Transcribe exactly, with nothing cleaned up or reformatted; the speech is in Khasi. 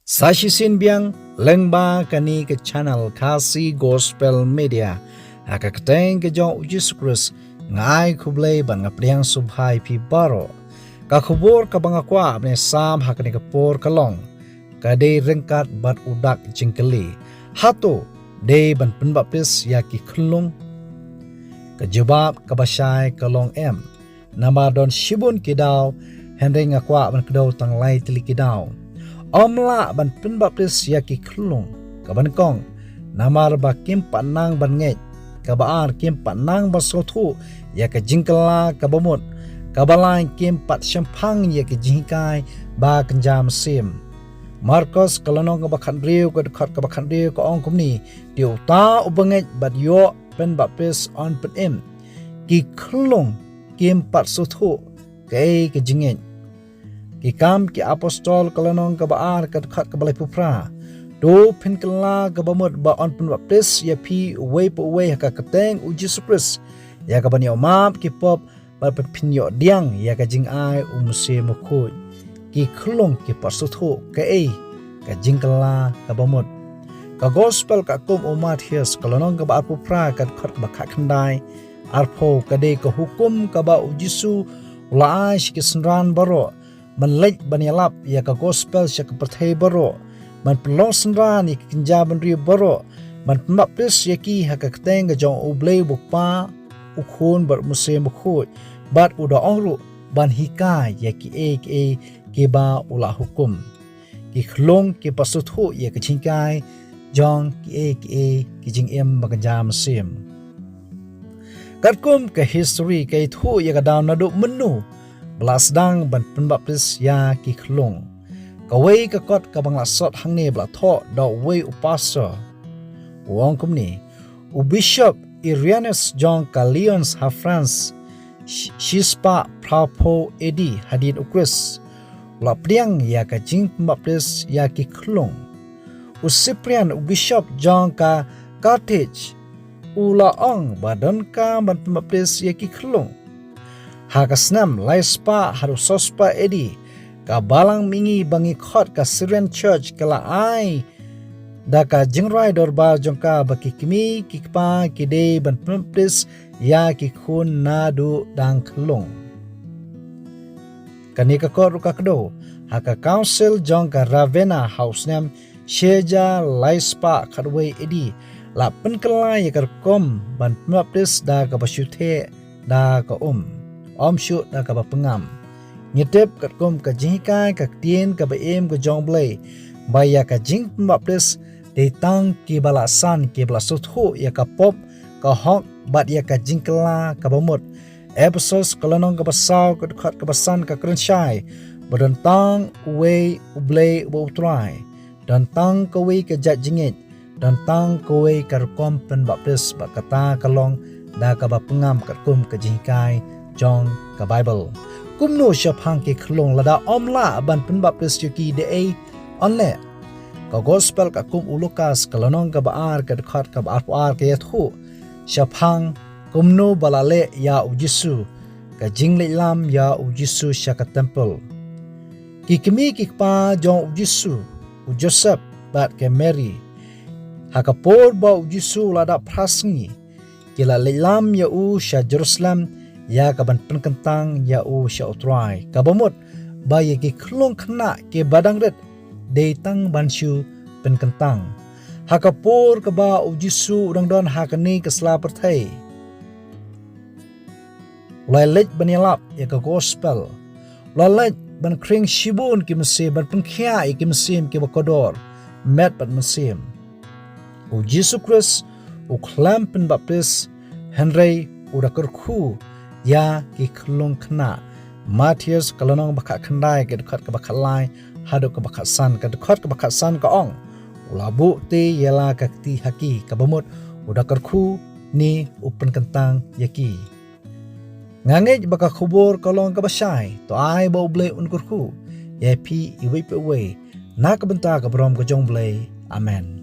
Sa shisien biang, lyngba kane ka channel Khasi Gospel Media, ha ka kyrteng ka jong u Jisu Khrist, nga ai khublei bad nga pdiang sngewbha ïa phi baroh. Ka khubor kaba nga kwah ban ïasam ha kane ka por ka long, ka dei ryngkat bad u dak jingkylli. Hato dei ban pynbaptis ïa ki khyllung? Ka jubab kaba shai ka long em. Namar don shibun ki daw, hynrei nga kwah ban kdew tang lai tylli ki daw. Ym lah ban pynbaptis ïa ki khyllung. Kaba nyngkong, namar ba kim pat nang ban ngeit. Kaba ar, kim pat nang ban sngewthuh ïa ka jingkylla kaba mut. Kaba lai, kim pat shemphang ïa ka jinghikai ba kynja mynsiem. Markos ka lynnong kaba khathynriew ka dkhot kaba khathynriew ka ong kumne: Te uta uba ngeit bad ïoh pynbaptis yn pynim. Ki khyllung kim pat sngewthuh kaei ka jingngeit. Ki Kam ki Apostol ka lynnong kaba ar ka dkhot kaba laiphew phra: To phin kylla kaba mut ba yn pynbaptis ïa phi uwei pa uwei ha ka kyrteng u Jisu Khrist ïa ka ban ïoh map ki pop, bad phin ïoh pdiang ïa ka jingai u Mynsiem Bakhuid. Ki khyllung kim pat sngewthuh kaei ka jingkylla kaba mut. Ka Gospel katkum u Mathaios ka lynnong kaba arphew phra ka dkhot kaba khatkhyndai. Arphew, ka dei ka hukum kaba u Jisu u la ai sha ki synran baroh, ban leit ban ïalap ïa ka Gospel sha ka pyrthei baroh, ban pynlong synran ïa ki kynja bynriew baroh, ban pynbaptis ïa ki ha ka kyrteng ka jong u Blei u Kpa, u Khun bad u Mynsiem Bakhuid, bad u da ong ruh ban hikai ïa kiei kiei kiba u la hukum. Ki khyllung kim pat sngewthuh ïa ka jinghikai jong kiei kiei ki jingim ba kynja mynsiem. Katkum ka histori ka ïathuh ïa ka daw naduh mynno ba la sdang ban pynbaptis ïa ki khyllung. Kawei ka kot kaba nga la sot hangne ba la thoh da uwei u pastor. U ong kumne: U Bishop Irenaeus jong ka Lyons ha France, shi-, shispah phra phew A D hadien u Khrist, u la pdiang ïa ka jingpynbaptis ïa ki khyllung. U Cyprian, u bishop jong ka Carthage, u la ong ba donkam ban pynbaptis ïa ki khyllung. Ha ka snem lai spah haduh saw spah A D, ka balang mihngi ba ngi khot ka Syrian Church ka la ai da ka jingrai dorbar jong ka ba ki kmie ki kpa ki dei ban pynbaptis ïa ki khun naduh dang khyllung. Kane ka kot ruh ka kdew ha ka council jong ka Ravenna ha u snem shi hajar lai spah khatwei A D, la pynkylla ïa ka rukom ban pynbaptis da kaba shu theh da ka um, ym shuh da kaba pyngam. Ngi tip katkum ka jinghikai ka ktien kaba im ka jong u Blei ba ïa ka jingpynbaptis dei tang kiba la san, kiba la sngewthuh ïa ka pop, ka hok bad ïa ka jingkylla kaba mut. Ephesos ka lynnong kaba saw ka dkhot kaba san ka kren shai ba don tang uwei u Blei uba u Trai. Don tang kawei ka jait jingngeit, don tang kawei ka rukom pynbaptis, bad kata ka long da kaba pyngam katkum ka jinghikai jong ka Baibl. Kumno shaphang ki khyllung, lada ym lah ban pynbaptis ïa ki, dei ei yn leh? Ka Gospel katkum u Lukas ka lynnong kaba ar ka dkhot kaba arphew ar ka ïathuh shaphang kumno ba la leh ïa u Jisu, ka jingleit lam ïa u Jisu sha ka templ. Ki kmie ki kpa jong u Jisu, u Joseph bad ka Mary, ha ka por ba u Jisu u la dap phra sngi, ki la leit lam ïa u sha Jerusalem ïa ka ban pynkyntang ïa u sha u Trai. Kaba mut ba ïa ki khyllung khynnah kiba dang rit dei tang ban shu pynkyntang. Ha ka por kaba u Jisu u dang don ha kane ka sla pyrthei, u la leit ban ïalap ïa ka Gospel. U la leit ban khring shibun ki mynsiem, ban pynkhiah ïa ki mynsiem kiba kordor, met bad mynsiem. U Jisu Khrist u khlem pynbaptis, hynrei u da kyrkhu ïa ki khyllung khynnah. Mathaios ka lynnong ba khatkhyndai ka dkhot kaba khatlai haduh kaba khatsan. Ka dkhot kaba khatsan ka ong: U la buh te ïa la ka kti ha ki, kaba mut u da kyrkhu ne u pynkyntang ïa ki. Nga ngeit ba ka khubor ka long kaba shai. To ai ba u Blei un kyrkhu ïa phi iwei pa iwei na ka bynta ka burom ka jong u Blei. Amen.